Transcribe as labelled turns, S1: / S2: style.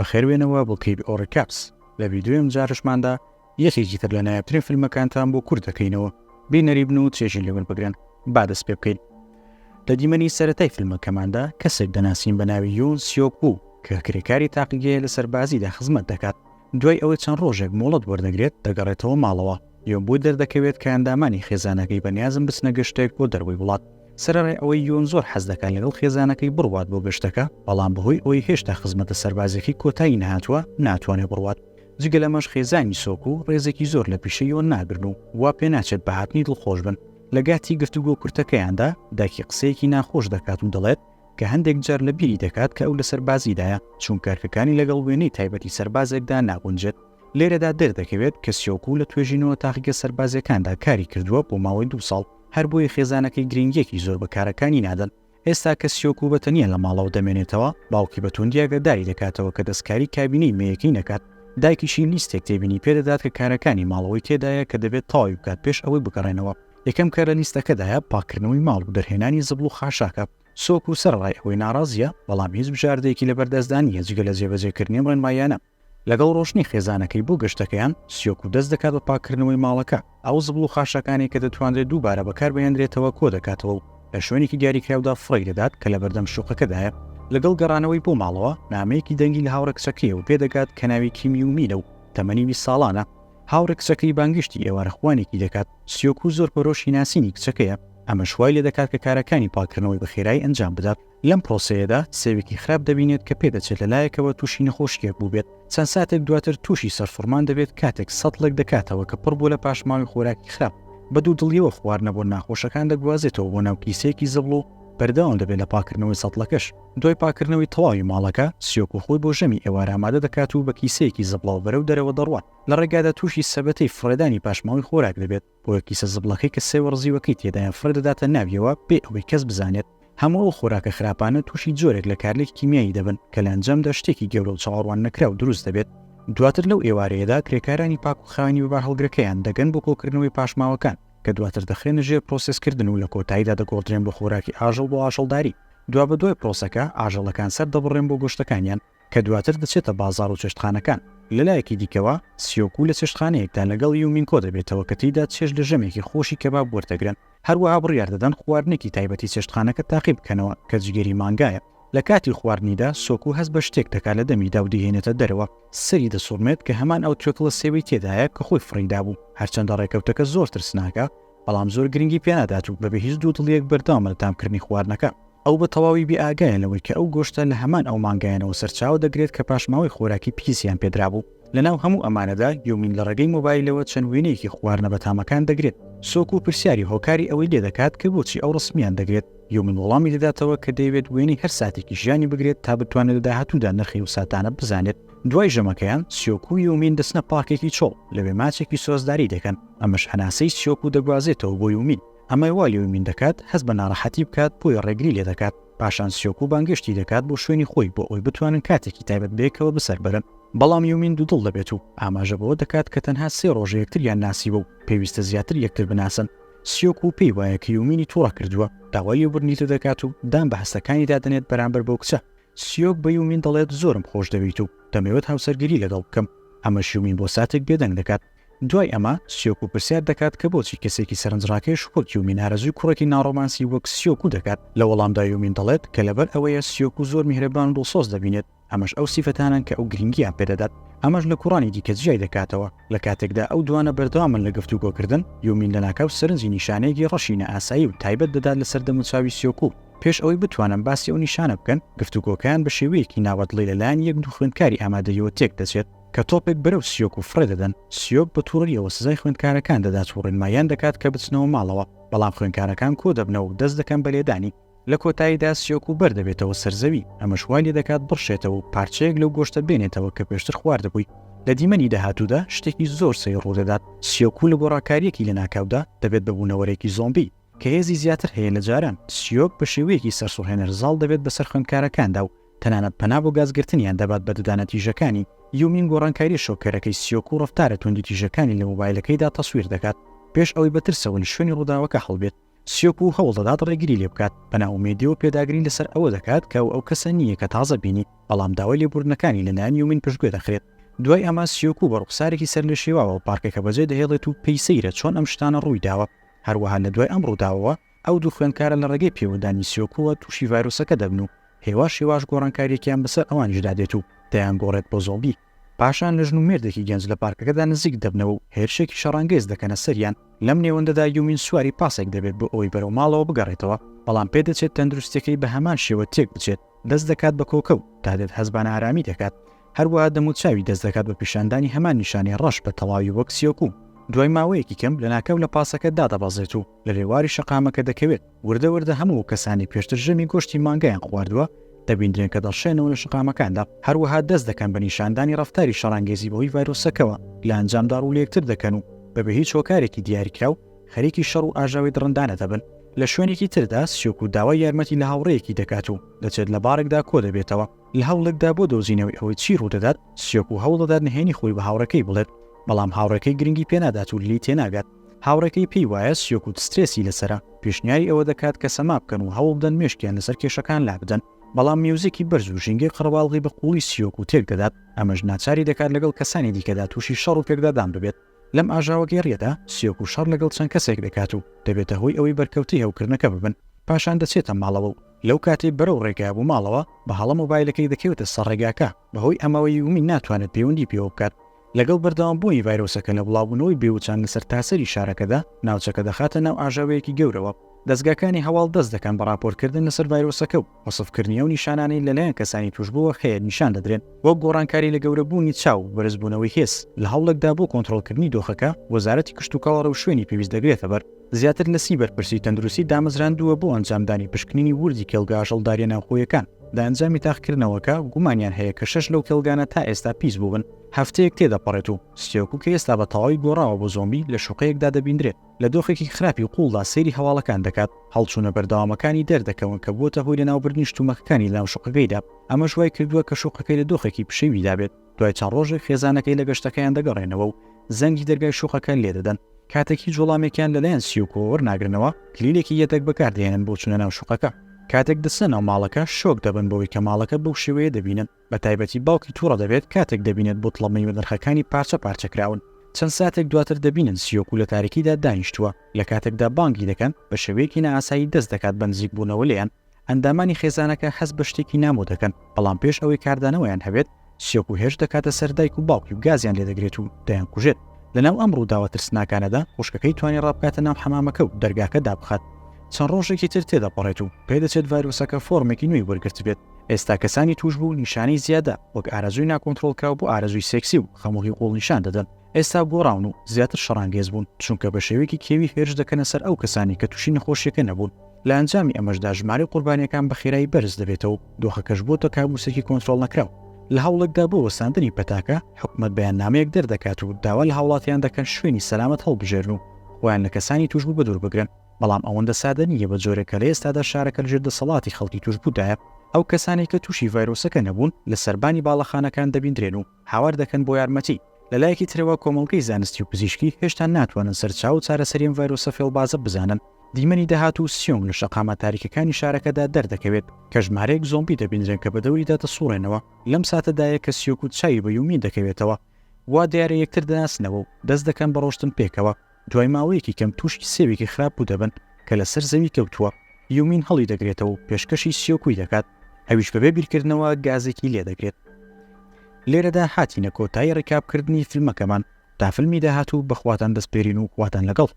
S1: بەخێربێنەوە بۆ KBO Recaps. لە ڤیدیۆی ئەمجارەشماندا یەکێکی تر لە نایابترین فیلمەکانتان بۆ کورت دەکەینەوە، بینەری بن و چێژی لێ وەربگرن. با دەست پێ بکەین. لە دیمەنی سەرەتای فیلمەکەماندا کەسێک دەناسین بە ناوی یون سیۆک وو کە کرێکاری تاقیگەیە لە سەربازیدا خزمەت دەکات. دوای ئەوەی چەند ڕۆژێک مۆڵەت وەردەگرێت دەگەڕێتەوە ماڵەوە. یۆن بۆی دەردەکەوێت کە ئەندامانی خێزانەکەی بەنیازن بچنە گەشتێک بۆ دەرەوەی وڵات. سەرەڕای ئەوەی یۆن زۆر حەز دەکات لەگەڵ خێزانەکەی بڕوات بۆ گەشتەکە، بەڵام بەهۆی ئەوەی هێشتا خزمەتە سەربازیەکەی کۆتایی نەهاتووە، ناتوانێت بڕوات. جگە لەمەش خێزانی سۆکو ڕێزێکی زۆر لە پیشەی یۆن ناگرن و وا پێناچێت بە هاتنی دڵخۆش بن. لە گاتی گفتوگۆ کورتەکەیاندا، دایکی قسەیەکی ناخۆش دەکات و دەڵێت کە هەندێک جار لە بیری دەکات کە ئەو لە سەربازیدایە، چونکە ئەرکەکانی لەگەڵ وێنەی تایبەتی سەربازێکدا ناگونجێت. لێرەدا دەردەکەوێت کە سیۆکو لە توێژینەوە تاقیگە سەربازیەکاندا کاری کردووە بۆ ماوەی دوو ساڵ، هەر بۆیە خێزانەکەی گرینگیەکی زۆر بە کارەکانی نادەن. ئێستا کە سیۆکو بە تەنیا لە ماڵەوە دەمێنێتەوە، باوکی بە توندی ئاگاداری دەکاتەوە کە دەستکاری کابینەی مەیەکەی نەکات. دایکیشی لیستێک تێبینی پێدەدات کە کارەکانی ماڵەوەی تێدایە کە دەبێت تەواوی بکات پێش ئەوەی بگەڕێنەوە. یەکەم کار لە لیستەکەدایە پاککردنەوەی ماڵ و دەرهێنانی زبڵ و خاشاکە. سۆکو سەرەڕای ئەوەی ناڕازییە، بەڵام هیچ بژاردەیەکی لەبەردەستدا نییە جگە لە جێبەجێکردنی ئەم ڕێنماییانە. لەگەڵ ڕۆشتنی خێزانەکەی بۆ گەشتەکەیان، سیۆکو دەست دەکات بە پاککردنەوەی ماڵەکە، ئەو زبڵ و خاشاکانەی کە دەتوانرێت دووبارە بەکاربهێنرێتەوە کۆدەکاتەوە و لە شوێنێکی دیاریکراودا فڕێی دەدات کە لەبەردەم شوقەکەدایە. لەگەڵ گەڕانەوەی بۆ ماڵەوە، نامەیەکی دەنگی لە هاوڕێ کچەکەیەوە پێدەگات کە ناوی کیم یومینە و تەمەنی 20 ساڵانە. هاوڕێ کچەکەی بانگهێشتی ئێوارەخوانێکی دەکات، سیۆکو زۆر پەرۆشی ناسینی کچەکەیە، ئەمەش وای لێدەکات کە کارەکانی پاککردنەوەی بە خێرایی ئەنجام بدات. لەم پرۆسەیەدا سێوێکی خراپ دەبینێت کە پێدەچێت لە لایەکەوە تووشی نەخۆشییەک بووبێت، چەند ساتێک دواتر تووشی سەرسوڕمان دەبێت کاتێک سەتڵێک دەکاتەوە کە پڕ بووە لە پاشماوەی خۆراکی خراپ، بە دوودڵییەوە خواردنە بۆن ناخۆشەکان دەگوازێتەوە بۆ ناو کیسەیەکی زبڵ و بەردەوام دەبێت لە پاککردنەوەی سەتڵەکەش. دوای پاککردنەوەی تەواوی ماڵەکە، سیۆکو خۆی بۆ ژەمی ئێوارە ئامادە دەکات و بە کیسەیەکی زبڵەوە بەرەو دەرەوە دەڕوات، لە ڕێگادا تووشی سەبەتەی فڕێدانی پاشماوەی خۆراک دەبێت. بۆیە کیسە زبڵەکەی کە سێوە ڕزیوەکەی تێدایە فڕێ دەداتە ناویەوە بێ ئەوەی کەس بزانێت. هەموو ئەو خۆراکە خراپانە تووشی جۆرێک لە کارلێکی کیمیایی دەبن کە لە ئەنجامدا شتێکی گەورە و چاوەڕوان نەکراو دروست دەبێت. دواتر لەو ئێوارەیەدا کرێکارانی پاک و خاوێنی بە بارهەڵگرەکەیان دەگەن بۆ کۆکردنەوەی پاشماوەکان کە دواتر دەخرێنە ژێر پرۆسێسکردن و لە کۆتاییدا دەگۆڕدرێن بۆ خۆراکی ئاژەڵ بۆ ئاژەڵداری. دوابەدوای پرۆسەکە ئاژەڵەکان سەردەبڕێن بۆ گۆشتەکانیان. کە دواتر دەچێتە بازاڕ و چێشتخانەکان. لەلایەکی دیکەوە، سیۆکو لە چێشتخانەیەکدا لەگەڵ یومین کۆدەبێتەوە کە تێیدا چێژ لە ژەمێکی خۆشی کەباب وەردەگرن. هەروەها بڕیار دەدەن خواردنێکی تایبەتی چێشتخانەکە تاقی بکەنەوە کە جگەری مانگایە. لە کاتی خواردنیدا سۆکو هەست بە شتێک دەکات لە دەمیدا و دەیهێنێتە دەرەوە. سەری دەسوڕمێت کە هەمان ئەو توێکڵە سێوەی تێدایە کە خۆی فڕێی دابوو. هەرچەندە ڕێکەوتەکە زۆر ترسناکە، بەڵام زۆر گرنگی پێنادات و بەبێ هیچ دوودڵییەک بەردەوامە لە تامکردنی خواردنەکە. ئەو بە تەواوی بێ ئاگایە لەوەی کە ئەو گۆشتە لە هەمان ئەو مانگایانەوە سەرچاوە دەگرێت کە پاشماوەی خۆراکی پیسیان پێدرابوو. لەناو هەموو ئەمانەدا یومین لە ڕێگەی مۆبایلەوە چەند وێنەیەکی خواردنە بەتامەکان دەگرێت. سۆکو پرسیاری هۆکاری ئەوەی لێدەکات کە بۆچی ئەو ڕەسمیان دەگرێت. یومین وەڵامی دەداتەوە کە دەیەوێت وێنەی هەر ساتێکی ژیانی بگرێت تا بتوانێت لە داهاتوودا نرخی ئەو ساتانە بزانێت. دوای ژەمەکەیان سیۆکو و یومین دەچنە پارکێکی چۆڵ، لەوێ ماچێکی سۆزداری دەکەن، ئەمەش هەناسەی سیۆکو دەگوازێتەوە بۆ یومین. ئەمە وا لە یومین دەکات هەست بە ناڕەحەتی بکات بۆیە ڕێگری لێدەکات، پاشان سیۆکو بانگێشتی دەکات بۆ شوێنی خۆی بۆ ئەوەی بتوانن کاتێکی تایبەت بەیەکەوە بەسەر بەرن، بەڵام یومین دوودڵ دەبێت و ئاماژە بەوە دەکات کە تەنها سێ ڕۆژە یەکتریان ناسیوە و پێویستە زیاتر یەکتر بناسن. سیۆکو پێی وایە کە یومینی توڕە کردووە، داوای لێبوردنی لێدەکات و دان بە هەستەکانیدا دەنێت بەرامبەر بەو کچە. سیۆک بە یومین دەڵێت زۆرم خۆشدەوێیت و دەمەوێت هاوسەرگیری لەگەڵ بکەم، ئەمەش یومین بۆ ساتێک بێدەنگ دەکات. دوای ئەمە سیۆکو پرسیار دەکات کە بۆچی کەسێکی سەرنجڕاکێش وەک یومین ئارەزووی کوڕێکی ناڕۆمانسی وەک سیۆکو دەکات، لە وەڵامدا یومین دەڵێت کە لەبەر ئەوەیە سیۆکو زۆر میهرەبان و دڵسۆز دەبینێت، ئەمەش ئەو سیفەتانەن کە ئەو گرنگییان پێدەدات، ئەمەش لە کوڕانی دیکە جیای دەکاتەوە. لە کاتێکدا ئەو دوانە بەردەوامن لە گفتوگۆکردن، یومین لەناکاو سەرنجی نیشانەیەکی ڕەشی نائاسایی و تایبەت دەدات لەسەر دەموچاوی سیۆکو. پێش ئەوەی بتوانن باسی ئەو نیشانە بکەن، گفتوگۆکەیان بە شێوەیەکی ناوەدڵی لەلایەن یەک دوو خوێندکاری ئامادەییەوە تێکدەچێت. کە تۆپێک بەرەو سیۆکو فڕێ دەدەن، سیۆک بە توڕەییەوە سزای خوێندکارەکان دەدات و ڕێنماییان دەکات کە بچنەوە ماڵەوە، بەڵام خوێندکارەکان کۆدەبنەوە و دەست دەکەن بە لێدانی. لە کۆتاییدا سیۆکو بەردەبێتەوە سەر زەوی، ئەمەش وای لێدەکات بڕشێتەوە و پارچەیەک لەو گۆشتە بێنێتەوە کە پێشتر خواردبووی. لە دیمەنی داهاتوودا شتێکی زۆر سەیر ڕوودەدات، سیۆکو لە گۆڕانکارییەکی لەناکاودا دەبێت بە بوونەوەرێکی زۆمبی، کە هێزی زیاتر هەیە لە جاران. سیۆک بە شێوەیەکی سەرسوڕهێنەر زاڵ دەبێت بەسەر خوێندکارەکاندا و تەنانەت پەنا بۆ گازگرتنیان دەبات بە ددانە تیژەکانی. یومین گۆڕانکارییە شۆککەرەکەی سیۆک و ڕەفتارە توندوتیژەکانی لە مۆبایلەکەیدا تەسویر دەکات، پێش ئەوەی بە ترسەوە لە شوێنی ڕووداوەکە هەڵبێت. سیۆکو هەوڵدەدات ڕێگری لێبکات، بە نائومێدیەوە پێداگری لەسەر ئەوە دەکات کە ئەو ئەو کەسە نییە کە تازە بینی، بەڵام داوای لێبوردنەکانی لەلایەن یومین پشتگوێ دەخرێت. دوای ئەمە سیۆکو بە ڕوخسارێکی سەرلێشێواوە پارکەکە بەجێدەهێڵێت و پێی سەیرە چۆن ئەم شتانە ڕوویداوە. هەروەها لە دوای ئەم ڕووداوەوە ئەو دوو خوێندکارە لە ڕێگەی پێوەدانی سیۆکووە تووشی ڤایرۆسەکە دەبن و هێواش هێواش گۆڕانکارییەکیان بەسەر ئەوانیشدا دێت و دەیانگۆڕێت بۆ زۆمبی. پاشان لە ژن و مێردێکی گەنج لە پارکەکەدا نزیک دەبنەوە و هێرشێکی شەڕانگێز دەکەنە سەریان، لەم نێوەندەدا یومین سواری پاسێک دەبێت بۆ ئەوەی بەرەو ماڵەوە بگەڕێتەوە، بەڵام پێدەچێت تەندروستییەکەی بە هەمان شێوە تێک بچێت، دەست دەکات بە کۆکە و تا دێت هەست بە نائارامی دەکات، هەروەها دەموچاوی دەست دەکات بە پیشاندانی هەمان نیشانەی ڕەش بە تەواوی وەک سیۆکو. دوای ماوەیەکی کەم لەناکاو لە پاسەکە دادەبەزێت و لە لێواری شەقامەکە دەکەوێت. وردە وردە هەموو ئەو کەسانەی پێشتر ژەمی گۆشتی مانگایان خواردووە دەبیندرێن کە دەڕشێنەوە لە شەقامەکاندا، هەروەها دەست دەکەن بە نیشاندانی ڕەفتاری شەڕانگێزی بەهۆی ڤایرۆسەکەوە، لە ئەنجامدا ڕوو لە یەکتر دەکەن و بەبێ هیچ هۆکارێکی دیاریکراو خەریکی شەڕ و ئاژاوەی دڕندانە دەبن. لە شوێنێکی تردا سیۆکو داوای یارمەتی لە هاوڕێیەکی دەکات و دەچێت لە باڕێکدا کۆدەبێتەوە. لە هەوڵێکدا بۆ دۆزینەوەی ئەوەی چی ڕوودەدات، سیۆکو هەوڵدەدات نهێنی خۆی بە هاوڕێکەی بڵێت، بەڵام هاوڕێکەی گرنگی پێنادات و لێی تێناگات. هاوڕێکەی پێی وایە سیۆکو سترێسی لەسەرە، پێشنیاری ئەوە دەکات کە سەما بکەن و هەوڵبدەن مێشکیان لەسەر کێشەکان لابدەن، بەڵام میوزیکی بەرز و ژینگەی قەرەباڵغی بە قووڵی سیۆکو تێکدەدات، ئەمەش ناچاری دەکات لەگەڵ کەسانی دیکەدا تووشی شەڕ و پێکدادان ببێت. لەم ئاژاوەگێڕییەدا سیۆکو شەڕ لەگەڵ چەند کەسێک دەکات و دەبێتە هۆی ئەوەی بەرکەوتەی هەوکردنەکە ببن، پاشان دەچێتە ماڵەوە و لەو کاتەی بەرەو ڕێگا بۆ ماڵەوە بە هەڵە مۆبایلەکەی دەکەوێتە سەر ڕێگاکە، بەهۆی ئەمەوە یومین ناتوانێت پەیوەندی پێوە بکات. لەگەڵ بەردەوامبوونی ڤایرۆسەکە لە بڵاوبوونەوەی بێوچان لە سەرتاسەری شارەکەدا، ناوچەکە دەخاتە ناو ئاژاوەیەکی گەورەوە. دەزگاکانی هەواڵ دەست دەکەن بە ڕاپۆرتکردن لەسەر ڤایرۆسەکە و وەسفکردنی ئەو نیشانانەی لەلایەن کەسانی تووشبووەوە هەیە نیشان دەدرێن، وەک گۆڕانکاری لە گەورەبوونی چاو و بەرزبوونەوەی هێز. لە هەوڵێکدا بۆ کۆنترۆڵکردنی دۆخەکە، وەزارەتی کشتوکاڵ ڕێوشوێنی پێویست دەگرێتەبەر. زیاتر لە 30 بەرپرسی تەندروستی دامەزراندووە بۆ ئەنجامدانی پشکنینی وردی کێڵگە ئاژەڵدارییە ناوخۆیەکان. لە ئەنجامی تاقیکردنەوەکە، گومانیان هەیە کە شەش لەو کێڵگانە تا ئێستا پیس بووبن. هەفتەیەک تێدەپەڕێت و سیۆکو کە ئێستا بە تەواوی گۆڕاوە بۆ زۆمبی لە شوقەیەکدا دەبیندرێت. لە دۆخێکی خراپی قووڵدا سەیری هەواڵەکان دەکات، هەڵچوونە بەردەوامەکانی دەردەکەون کە بووەتە هۆی لەناوبردنی شتومەکەکانی لەناو شوقەکەیدا، ئەمەش وای کردووە کە شوقەکەی لە دۆخێکی پشێویدا بێت. دوای چەند ڕۆژێک خێزانەکەی لە گەشتەکەیان دەگەڕێنەوە و زەنگی دەرگای شوقەکە لێدەدەن. کاتێک هیچ وەڵامێکیان لەلایەن سیۆکۆوە وەرناگرنەوە، کلیلێکی یەدەگ بەکاردەهێنن بۆ چوونە ناو شوقەکە. کاتێک دەچنە ناو ماڵەکە، شۆک دەبن بەوەی کە ماڵەکە بەو شێوەیە دەبینن. بە تایبەتی باوکی توڕە دەبێت کاتێک دەبینێت بوتڵە مەی بەنرخەکانی پارچە پارچە کراون. چەند ساتێک دواتر دەبینن سیۆکو لە تاریکیدا دانیشتووە، لە کاتێکدا بانگی دەکەن، بە شێوەیەکی نائاسایی دەست دەکات بە نزیکبوونەوە لێیان. ئەندامانی خێزانەکە هەست بە شتێکی نامۆ دەکەن، بەڵام پێش ئەوەی کاردانەوەیان هەبێت، سیۆکو هێرش دەکاتە سەر دایک و باوکی و گازیان لێدەگرێت و دەیانکوژێت. لەناو ئەم ڕووداوە ترسناکانەدا، خوشکەکەی توانی ڕابکاتە ناو حەمامەکە و دەرگاکە دابخات. چەند ڕۆژێکی تر تێدەپەڕێت و پێدەچێت ڤایرۆسەکە فۆرمێکی نوێی وەرگرتبێت. ئێستا کەسانی تووشبوو نیشانەی زیادە وەک ئارەزووی ناکۆنترۆڵکراو بۆ ئارەزووی سێکسی و خەمۆکی قووڵ نیشان دەدەن. ئێستا گۆڕاون و زیاتر شەڕانگێز بوون، چونکە بە شێوەیەکی کێوی هێرش دەکەنە سەر ئەو کەسانەی کە تووشی نەخۆشییەکە نەبوون. لە ئەنجامی ئەمەشدا ژمارەی قوربانییەکان بە خێرایی بەرز دەبێتەوە و دۆخەکەش بووەتە کابوسێکی کۆنترۆڵنەکراو. لە هەوڵێکدا بۆ وەستاندنی پەتاکە، حکومەت بەیاننامەیەک دەردەکات و داوا لە هاوڵاتیان دەکەن شوێنی سەلامەت هەڵبژێرن و خۆیان لە کەسانی تووشبوو بەدوور بگرن. بەڵام ئەوەندە سادە نییە بە جۆرێک کە لە ئێستادا شارەکە لەژێر دەسەڵاتی خەڵکی تووشبوودایە. ئەو کەسانەی کە تووشی ڤایرۆسەکە نەبوون لە سەربانی باڵەخانەکان دەبیندرێن و هاوار دەکەن بۆ یارمەتی. لە لایەکی ترەوە کۆمەڵگەی زانستی و پزیشکی هێشتا ناتوانن سەرچاوە و چارەسەری ئەم ڤایرۆسە فێڵبازە بزانن. دیمەنی داهاتوو سیۆنگ لە شەقامە تاریکەکانی شارەکەدا دەردەکەوێت کە ژمارەیەک زۆمبی دەبینرێن کە بەدەوریدا دەسوڕێنەوە. لەم ساتەدایە کە سیۆکو چاوی بە یومین دەکەوێتەوە. وا دیارە یەکتر دەناسنەوە و دەست دەکەن بە ڕۆشتن پێکەوە. دوای ماوەیەکی کەم تووشی سێوێکی خراپ بوو دەبن کە لەسەر زەوی کەوتووە، یومین هەڵیدەگرێتەوە و پێشکەشی سیۆکوی دەکات، ئەویش بەبێ بیرکردنەوە گازێکی لێدەگرێت. لێرەدا هاتینە کۆتایی recap کردنی فیلمەکەمان، تا فیلمی داهاتوو بە خواتان دەسپێرین و خواتان لەگەڵ.